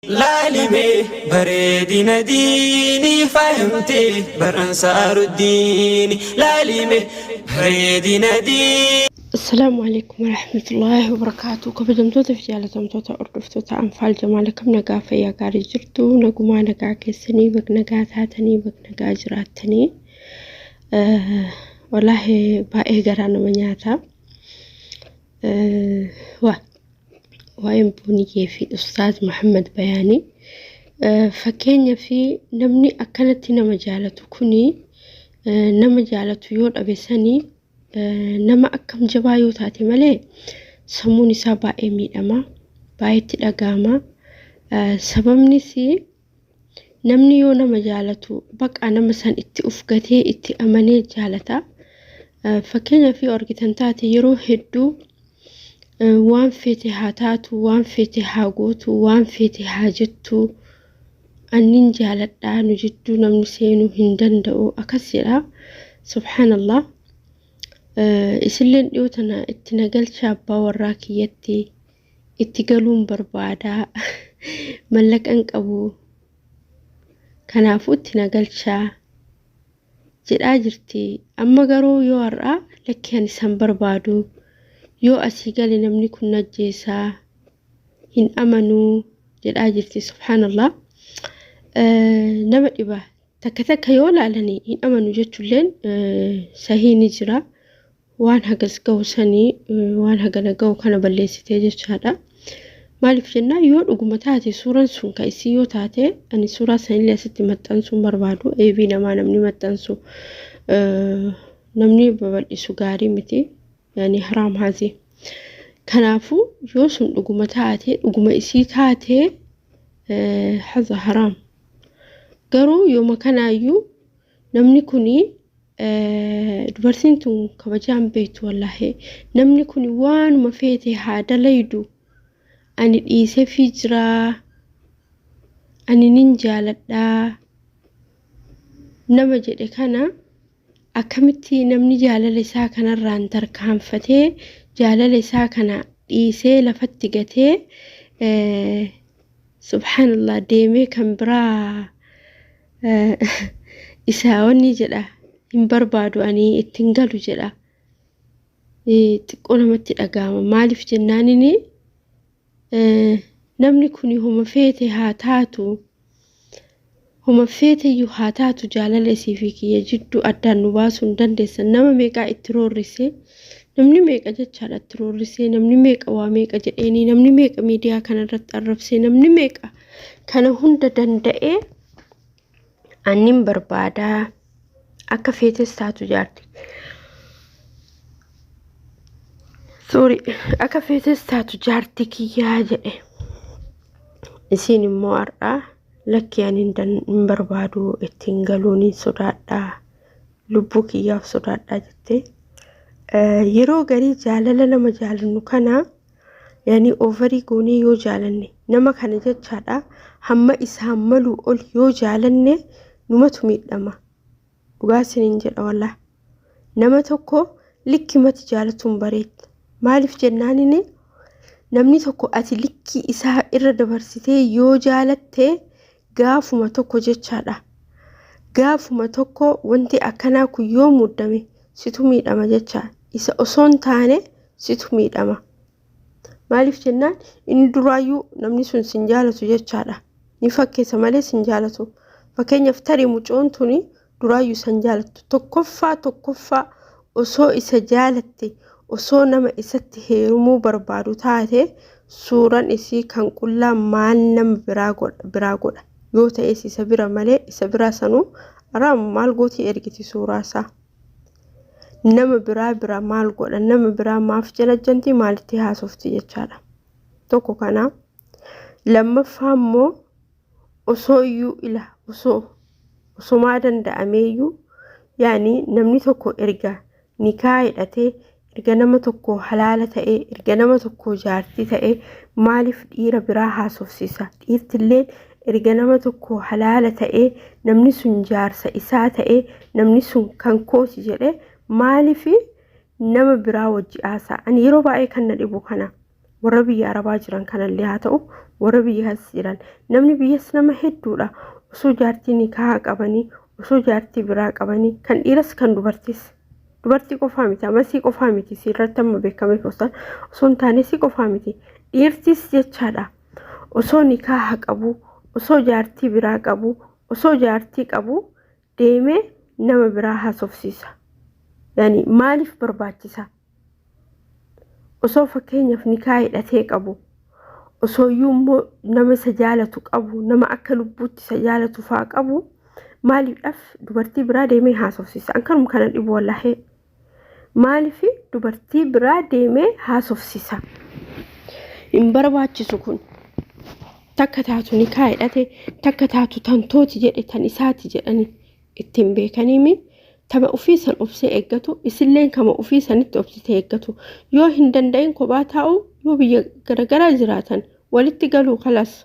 Laalimee bareedina diinii faayamtee baransaaruddiini laalimee bareedina diinii. Assalaamu alaikum warahmatullaahi wabarakaatu. Kabajamtoota fi jaalatamtoota hordoftoota Anfaal Jamaal, akkam nagaa, fayyaa gaarii jirtu? Nagumaa, nagaa keessanii, bag nagaa taatanii, bag nagaa jiraattanii. Wallaahi baay'ee garaa nama nyaata. Waa'een Booniyyee fi Ustaaz Muhammad Bayaanii, fakkeenya fi namni akkanatti nama jaalatu kuni nama jaalatu yoo dhabe sanii nama akkam jabaa yoo taate malee sammuun isaa baay'ee miidhama, baay'ee itti dhaga'ama. Sababnis namni yoo nama jaalatu baqa nama san itti uf gatee, itti amanee jaalata. Fakkeenyaaf yoo argitan taate, yeroo hedduu waan feete haa taatu, waan feete haa gootu, waan feete haa jettu, annin jaaladhaa, nu jidduu namni seenuu hin danda'u akkas jedha. Subhaanallah. Isilleen dhiyoo tana itti na galcha, abbaa warraa kiyyatti itti galuun barbaadaa, mallaqan qabu, kanaafuu itti na galchaa jedhaa jirti. Amma garuu yoo har'aa lakki, ani san barbaadu, yoo asii gale namni kun na ajjeesaa, hin amanuu jedhaa jirti. Subhaanallah. Nama dhiba. Takka takka yoo laalanii hin amanu jechuulleen sahii ni jira. Waan hagas gahu sanii, waan hagana gahu kana balleessitee jechaadha. Maaliif jennaan, yoo dhuguma taate, suuraan sun ka isii yoo taate, ani suuraa sanillee asitti maxxansuun barbaadu. Eebii namaa namni maxxansu, namni babal'isu gaarii miti. Yani haraam haati. Kanaafuu yoo sun dhuguma taate, dhuguma isii taate, haza haraam. Garuu yooma kanaayyuu namni kuni, dubartiin tun kabajaan beektu wallaahi. Namni kun waanuma feete haa dalaydu, ani dhiisefii jiraa, ani nin jaaladhaa nama jedhe kana, akkamitti namni jaalala isaa kanarraan tarkaanfatee, jaalala isaa kana dhiisee, lafatti gatee, subhaanallah, deemee kan biraa isaa wanni jedha, hin barbaadu, ani ittiin galu jedha? Xiqqoo namatti dhaga'ama. Maaliif jennaanini, namni kun homa feete haa taatu, homa feeteyyuu haa taatu, jaalala isii fi kiyya jidduu addaan nu baasuu hin dandeessan. Nama meeqaa itti roorrise, namni meeqa jechaadha itti roorrisee, namni meeqa waa meeqa jedheenii, namni meeqa miidiyaa kanarratti arrabsee, namni meeqa kana hunda danda'ee, annin barbaadaa, akka feetes taatu jaarti. Sorry, akka feetes taatu jaarti kiyyaa jedhe. Isiin immoo har'aa lakki, ani hin barbaadu, ittiin galuun hin sodaadhaa, lubbuu kiyyaaf sodaadhaa jettee. Yeroo garii jaalala nama jaalannu kana yani over goonee yoo jaalanne nama kana jechaadha, hamma isaan maluu ol yoo jaalanne numatu miidhama. Dhugaa isiniin jedha wallah. Nama tokko likkimatti jaalatuun bareedda. Maaliif jennaanini, namni tokko ati likkii isaa irra dabarsitee yoo jaalatte, gaafuma tokko jechaadha. Gaafuma tokko wanti akkanaa kun yoo muddame situ miidhama jecha. Isa osoo hin taane situ miidhama. Maaliif jennaan, inni duraayyuu namni sun sin jaalatu jechaadha. Ni fakkeessa malee sin jaalatu. Fakkeenyaaf tarii mucoon tuni duraayyuu san jaalattu. Tokkoffaa tokkoffaa osoo isa jaalatte, osoo nama isatti heerumuu barbaadu taate, suuraan isii kan qullaa maal nama biraa godha biraa godha? Yoo ta'es isa bira malee, isa biraa sanuu araam maal gootii ergiti suuraa isaa? Nama biraa bira maal godha? Nama biraa maaf jalajjanti, maalitti haasofti jechaadha. Tokko kana. Lammaffaa immoo osoo iyyuu ila osoo osomaa danda'ameeyyuu, yaani namni tokko erga nikaa hidhatee, erga nama tokko halaala ta'ee, erga nama tokko jaartii ta'ee, maaliif dhiira biraa haasofsiisa? Dhiirtilleen erga nama tokko halaala ta'ee, namni sun jaarsa isaa ta'ee, namni sun kan kooti jedhee, maaliif nama biraa wajji haasa'a? Ani yeroo baay'ee kan na dhibu kana. Warra biyya Arabaa jiran kanallee haa ta'u, warra biyyas jiran, namni biyyas nama hedduudha. Osoo jaartii nikaa qabanii, osoo jaartii biraa qabanii, kan dhiiras kan dubartiis. Dubartii qofaa miti, amasii qofaa miti, siirratti amma beekame osoo hin taane si qofaa miti. Dhiirtis jechaadha. Osoo nikaa qabu, osoo jaartii biraa qabu, osoo jaartii qabu deemee nama biraa haasofsiisa. Yani maaliif barbaachisa? Osoo fakkeenyaaf nikaa hidhatee qabu, osoo iyyuu immoo nama isa jaalatu qabu, nama akka lubbuutti isa jaalatu fa'aa qabu, maaliifdhaaf dubartii biraa deemee haasofsiisa? An kanuma kana dhibu wallaahi. Maaliif dubartii biraa deemee haasofsiisa? Hin barbaachisu kun. Takka taatu nikaa hidhate, takka taatu tantooti jedhe, tan isaati jedhani ittiin beekaniimi. Tama ofii san obsee eeggatu, isilleen kama ofii sanitti obsitee eeggatu. Yoo hin danda'in kophaa taa'u, yoo biyya garagaraa jiraatan walitti galuu kalas.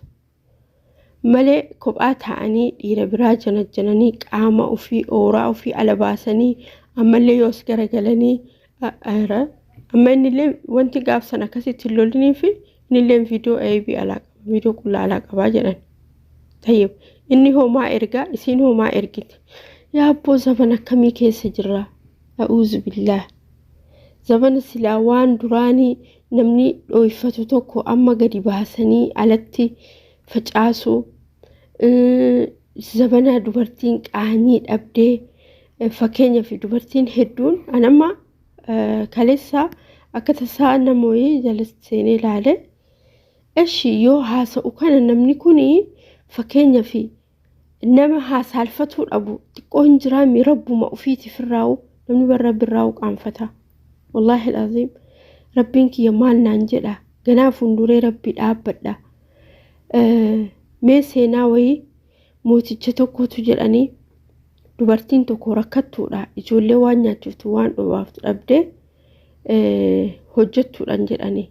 Malee kophaa taa'anii dhiira biraa janajjananii qaama ofii ooraa ofii ala baasanii ammallee yoos garagalanii, amma innillee wanti gaafsan akkasitti hin lolinii fi innillee viidiyoo aybii alaa qaba, viidiyoo qullaa alaa qabaa jedhan. Tayyib, inni homaa ergaa, isiin homaa ergiti. Yaa abboo, zaman akkamii keessa jirra? A'uuzu billaah. Zamana silaa waan duraanii namni dhooyfatu tokko amma gadi baasanii alatti facaasu. Zamana dubartiin qaanyii dhabdee, fakkeenyaaf dubartiin hedduun, anamma kaleessa akka tasaa nama wayii jala seenee ilaale. Eshi, yoo haasa'u kana namni kuni fakkeenyaaf nama haasaalfatuu dhabu xiqqoo hin jiraami, rabbuma ofiitiif irraa'u namni barra birraa'u qaanfata. Wallaahi al'aziim, rabbiin kiyya maal naan jedha? Ganaa fuulduree rabbi dhaabbadha. Mee seenaa wayii mooticha tokkotu jedhanii, dubartiin tokko rakkattuudha, ijoollee waan nyaachiftu waan dhobaaftu dhabdee hojjettuudhaan jedhanii.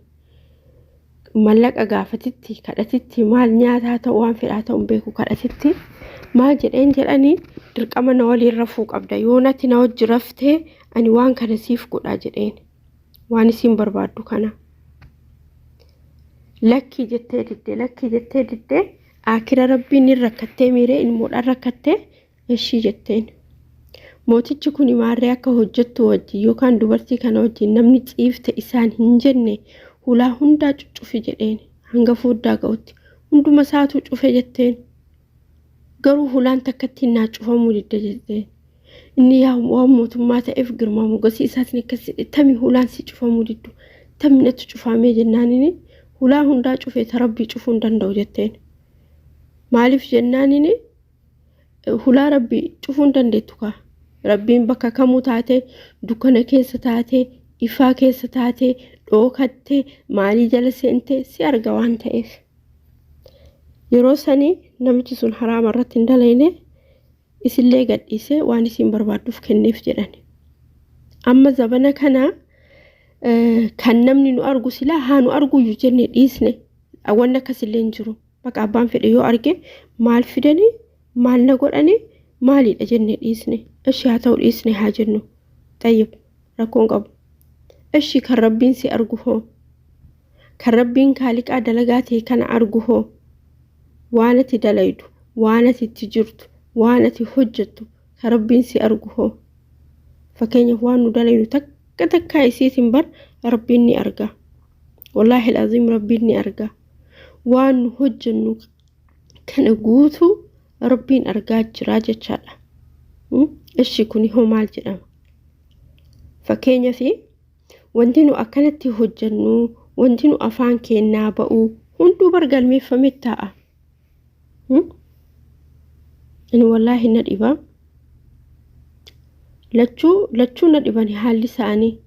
Mallaqa gaafatitti kadhatitti, maal nyaataa ta'u waan fedhaa ta'u hin beeku, kadhatitti maal jedheen jedhanii, dirqama na waliin rafuu qabda, yoo natti na wajji raftee ani waan kana siif godhaa jedheen, waan isiin barbaaddu kana. Lakkii jettee diddee, lakkii jettee diddee, akira rabbiin ni rakkattee miiree ilmoodhaan rakkattee ishii jetteen. Mootichi kun maarree akka hojjettu wajjin yookaan dubartii kana wajjin namni ciifte isaan hin jenne hulaa hundaa cuccufi jedheen, hanga foddaa ga'utti hunduma isaatu cufe jetteen. Garuu hulaan takkatti naa cufamuu didde jetteen. Inni yaa waan mootummaa ta'eef girmaa mogasii isaatiin akkas jedhe, tami hulaan si cufamuu diddu, tamni natti cufamee jennaanini, hulaa hundaa cufee ta rabbii cufuu hin danda'u jetteen. Maaliif jennaanini, hulaa rabbii cufuu hin dandeettu kaa. Rabbiin bakka kamuu taate, dukkana keessa taate, ifaa keessa taate, dhookatte, maalii jala seente si arga waan ta'eef. Yeroo sanii namichi sun haraama irratti hin dalayne, isillee gadhiisee waan isiin barbaadduuf kenneef jedhan. Amma zabana kana kan namni nu argu silaa haa nu arguyyuu jenne dhiisne, wanni akkasillee hin jiru. Bakka abbaan fedhe yoo arge maal fidanii, maal na godhanii, maaliidha jenne dhiisne. Ishi haa ta'u, dhiisne haa jennu. Tayyib, rakkoon qabu. Ishi kan rabbiin si argu hoo? Kan rabbiin kaaliqaa dalagaa ta'e kana argu hoo? Waan ati dalaydu, waan ati itti jirtu, waan ati hojjettu kan rabbiin si argu hoo? Fakkeenyaaf waan nu dalaynu takka takkaa isiitiin bar rabbiin ni arga. Wallaahi al'aziim, rabbiin ni arga. Waan nu hojjennu kana guutuu rabbiin argaa jira jechaadha. Ishi kuni hoo maal jedhama? Fakkeenyaaf wanti nu akkanatti hojjennu, wanti nu afaan keenyaa ba'u hunduu bar galmeeffamee taa'a. Ani wallaahi na dhiba. Lachuu lachuu na dhibani haalli isaanii.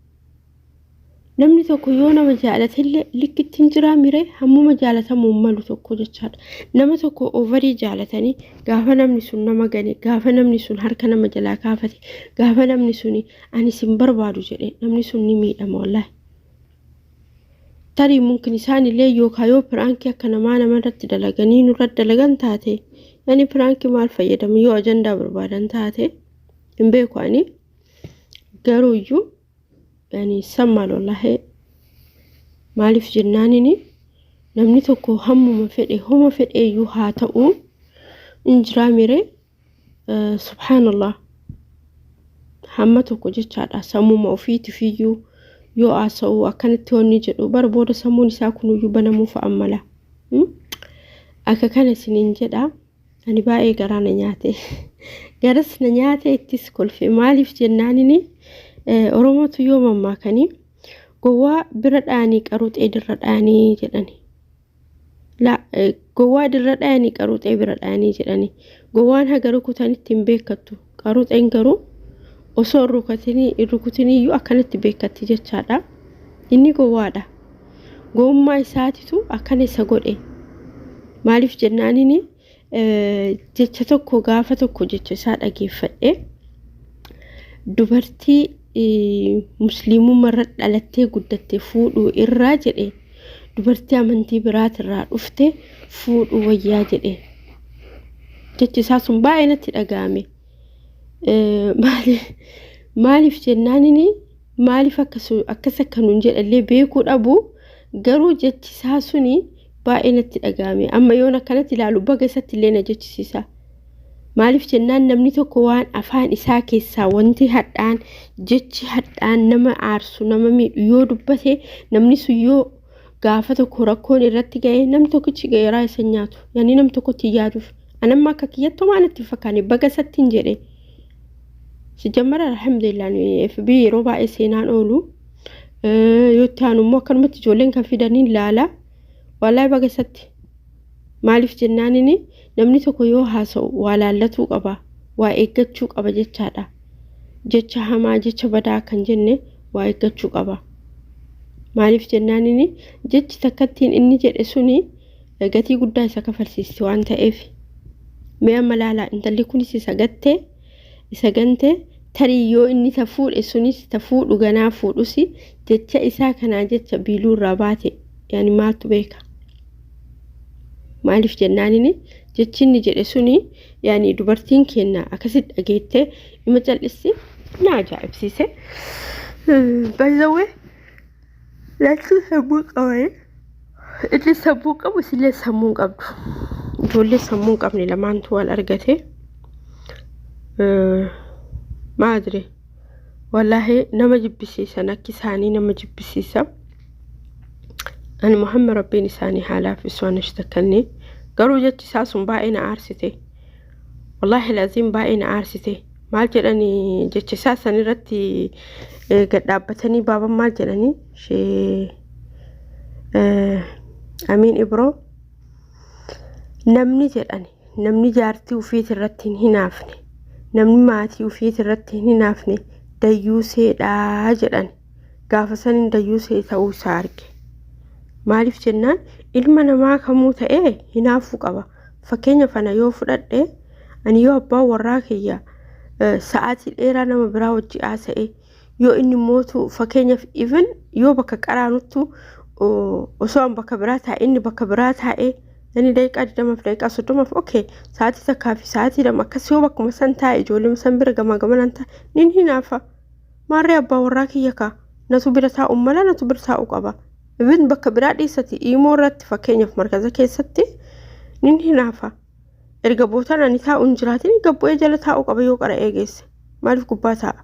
Namni tokko yoo nama jaalatellee likkitti hin jiraa miree, hammuma jaalatamuun malu tokko jechaadha. Nama tokko over jaalatanii gaafa namni sun nama gane, gaafa namni sun harka nama jalaa kaafate, gaafa namni suni ani sin barbaadu jedhe, namni sun ni miidhama wallaahi. Tarii mumkin isaanillee yookaan yoo prank akka namaa namarratti dalaganii nurratti dalagan taate, yani prank maal fayyadamu yoo ajandaa barbaadan taate hin beeku ani, garuuyyuu yani sammaal wallaahi. Maaliif jennaanini namni tokko hammuma fedhe homa fedheeyyuu haa ta'u injiraa miree, subhaanallah, hamma tokko jechaadha. Sammuma ofiitifiyyuu yoo haasa'u akkanatti wanni jedhu bara booda sammuun isaa kunuyyuu banamuu fa'a mala. Akka kana isiniin jedha. Ani baay'ee garaa na nyaate. Garas na nyaate, ittis kolfe. Maaliif jennaanini Oromootu yoo mammaakanii gowwaa bira dhaanii qaruuxee dirra dhaanii jedhani. La, gowwaa dirra dhaanii qaruuxee bira dhaanii jedhani. Gowwaan haga rukutanitti hin beekattu. Qaruuxeen garuu osoo hin rukutiniyyuu akkanatti beekatti jechaadha. Inni gowwaadha. Gowwummaa isaatitu akkana isa godhe. Maaliif jennaanini jecha tokko gaafa tokko jecha isaa dhageeffadhe, dubartii musliimummaa dhalattee guddatte fuudhuu irraa jedhe, dubartii amantii biraatirraa dhufte fuudhuu wayyaa jedhe. Jechi isaa sun baay'ee natti dhaga'ame. Maaliif jennaanini maaliif akkas akka nuun jedhallee beekuu dhabu, garuu jechi isaa suni baay'ee natti dhaga'ame. Amma yoon akkanatti ilaalu baga isatti illee na jechisiisa. Maaliif jennaan namni tokko waan afaan isaa keessaa wanti hadhaan, jechi hadhaan nama aarsu, nama miidhu yoo dubbate, namni sun yoo gaafa tokko rakkoon irratti ga'e, namni tokkichi garaa isa nyaatu yaani nam tokkotti hin yaaduuf. Anamma akka kiyyattuu waan itti fakkaane baga isatti hin jedhe. Sijammara alhamdulillah, FB yeroo baay'ee seenaan oolu, yoo itti aanu immoo akkanumatti ijoolleen kan fidaniin laala. Wallaahi baga isatti. Maaliif jennaanini namni tokko yoo haasa'u waa laallatuu qaba, waa eeggachuu qaba jechaadha. Jecha hamaa, jecha badaa kan jenne waa eeggachuu qaba. Maaliif jennaanini jechi takkattiin inni jedhe suni gatii guddaa isa kafalsiisti waan ta'eef. Mee amma laalaa, intalli kunis isa gattee isa gante. Tarii yoo inni ta fuudhe sunis ta fuudhu ganaa fuudhus jecha isaa kanaa jecha biiluu irraa baate, yaani maaltu beeka? Maaliif jennaanini jechi inni jedhe suni yaani dubartiin kenna akkasitti dhageettee ima cal'isti, na ajaa'ibsiise. Baay'ee lachuu sammuu qabanii, inni sammuu qabu, isillee sammuu hin qabdu. Ijoollee sammuu hin qabne lamaantu wal argate. Maadre wallaahi nama jibbisiisan, akki isaanii nama jibbisiisa. Ani Muhammad Rabbiin isaanii haa laaffisu, ana shtakkanne. Garuu jechi isaa sun baay'ee na aarsite. Wallaahi laziim baay'ee na aarsite. Maal jedhanii jecha isaa san irratti gad dhaabbatanii baaban, maal jedhanii shee Amiin Ibroo, namni jedhani, namni jaartii ufiit irratti hin hinaafne, namni maatii ufiit irratti hin hinaafne dayyuuseedhaa jedhan. Gaafa sanin dayyuusee ta'uu isaa arge. Maaliif jennaan ilma namaa kamuu ta'ee hinaafuu qaba. Fakkeenya ana yoo fudhadhe, ani yoo abbaan warraa kiyya sa'aatii dheeraa nama biraa wajji haasa'e, yoo inni mootu, fakkeenyaaf even yoo bakka qaraanuttu osoo an bakka biraa taa'e, inni bakka biraa taa'e, inni daqiiqaa 20f, daqiiqaa 30f, okay, sa'aatii 1 fi sa'aatii 2 akkas yoo bakkuma san taa'e, ijoollee san bira gamaa gamanaan taa'e, nin hinaafa. Maarree abbaa warraa kiyya kaa natu bira taa'u mala, natu bira taa'u qaba. Even bakka biraa dhiisati imoo irratti, fakkeenyaaf markaza keessatti nin hinaafa. Erga bootaan ani taa'u hin jiraatin gabbu'ee jala taa'u qaba yoo qara'ee geesse. Maaliif gubbaa taa'a?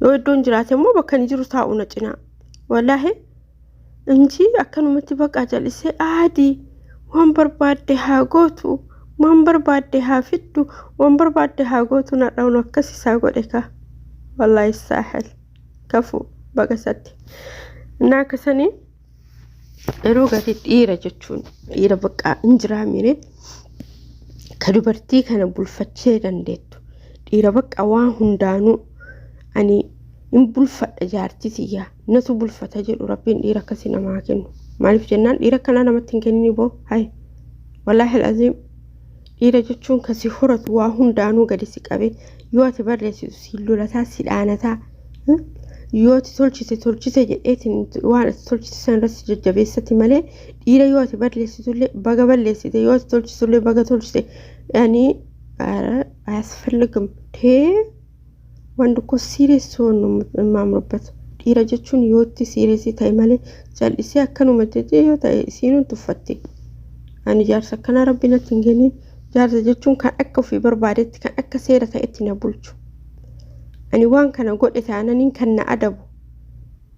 Yoo iddoon jiraate immoo bakka inni jiru taa'u na cinaa. Wallaahi inji akkanumatti baqa jal'isee aadii waan barbaadde haa gootu, waan barbaadde haa fiddu, waan barbaadde haa gootu, na dhawnu akkas isaa godhe ka. Wallaahi saahil kafu baqasatti. Innaa akkasanii yeroo gadi dhiira jechuun dhiira baqqaa hin jiraa mire, ka dubartii kana bulfachee dandeettu, dhiira bakka waan hundaanuu ani hin bulfadha, jaartii tiyyaa natu bulfata jedhu, Rabbiin dhiira akkasii namaa kennu. Maaliif jennaan dhiira akkanaa namatti hin kennini boo hay. Wallaahi al'aziim, dhiira jechuun kasi horatu, waa hundaanuu gadi si qabe, yoo ati barreessitu si lolataa, si dhaanataa, yoo ati tolchite tolchite jedheetiin waan ati tolchite san irratti jajjabeessati malee, dhiira yoo ati balleessitullee baga balleessite, yoo ati tolchitullee baga tolchite, ያኒ አያስፈልግም። ቴ ወንድ እኮ serious ሲሆን ነው የማምሩበት። Dhiira jechuun yoo itti serious ta'e malee callisee akkanuma jechee yoo ta'e isiinuu tuffatti. Ani jaarsa akkanaa Rabbi natti hin kennin. Jaarsa jechuun kan akka ofii barbaadetti, kan akka seera ta'etti na bulchu. Ani waan kana godhe taananiin kan na adabu,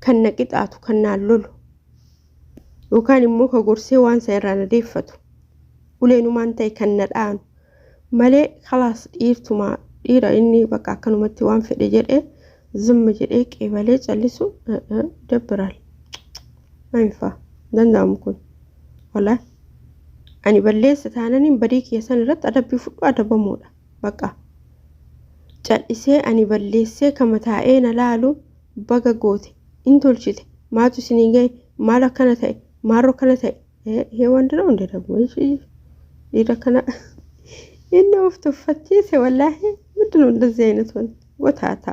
kan na qixaatu, kan naan lolu, yookaan immoo ka gorsee waan isa irraa na deeffatu, uleenumaan ta'e kan na dhaanu malee, kalaas dhiirtuma dhiira inni bakka akkanumatti waan fedhe jedhee zimma jedhee qeebalee callisu dabbiraal. Maayinfaa danda'amu kun walaa ani balleessa taananiin badii keessan irratti adabbii fudhu, adabamuudha bakka. Cal'isee ani balleessee kama taa'ee na laalu, baga goote, in tolchite, maatu isinii gahe, maal akkana ta'e, maarro akkana ta'e, ይሄ ወንድ ነው እንዴ ደግሞ dhiira kana inni of tuffachiise? Wallaahi, ምንድን ነው እንደዚህ አይነት ወንድ ጎታታ?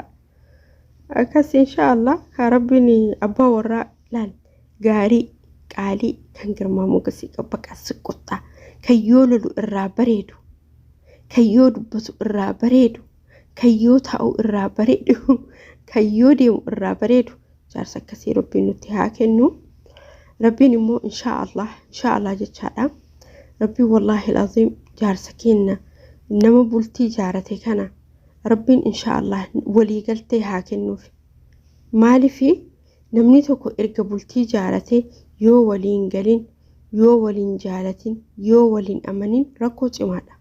Akkas inshaallah ka Rabbiin abbaa warraa laal gaarii qaalii kan girmaa mogasii qabu, bakka siqoxxaa, kan yoo lolu irraa bareedu, kan yoo dubbatu irraa bareedu, kan yoo taa'u irraa bareedu, kan yoo deemu irraa bareedu, jaarsa akkasii Rabbiin nutti haa kennu. Rabbiin immoo inshaallah, inshaallah jechaadha. Rabbiin wallaahi laziim jaarsa kenna nama bultii jaarate kana Rabbiin inshaallah waliigaltee haa kennuuf. Maalifi namni tokko erga bultii jaarate yoo waliin galin, yoo waliin jaalatin, yoo waliin amanin, rakkoo cimaadha.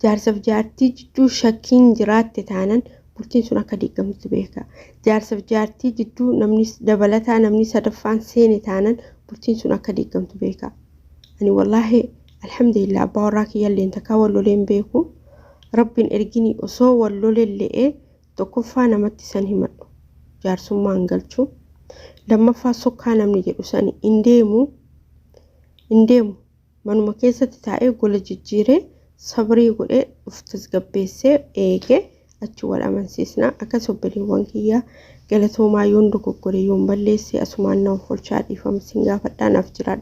Jaarsaaf jaartii jidduu shakkiin jiraatte taanan bultiin sun akka diigamtu beeka. Jaarsaaf jaartii jidduu namni dabalataa, namni sadaffaan seene taanan bultiin sun akka diigamtu beeka. Ani wallaahi alhamdulillah abbaa warraa kiyyalleen takkaa wal loleen beeku. Rabbiin ergini osoo wal lolelle'ee tokkoffaa namatti san himadhu. Jaarsummaan galchu. Lammaffaa sokkaa namni jedhu sani hin deemu. Hin deemu. Manuma keessatti taa'ee gola jijjiiree sabrii godhee of tasgabbeessee eegee achi wal amansiisna. Akkas obboleewwan kiyyaa, galatoomaa. Yoon dogoggore, yoon balleesse, asumaan na olchaa, dhiifama sin gaafadhaa, naaf jiraadha.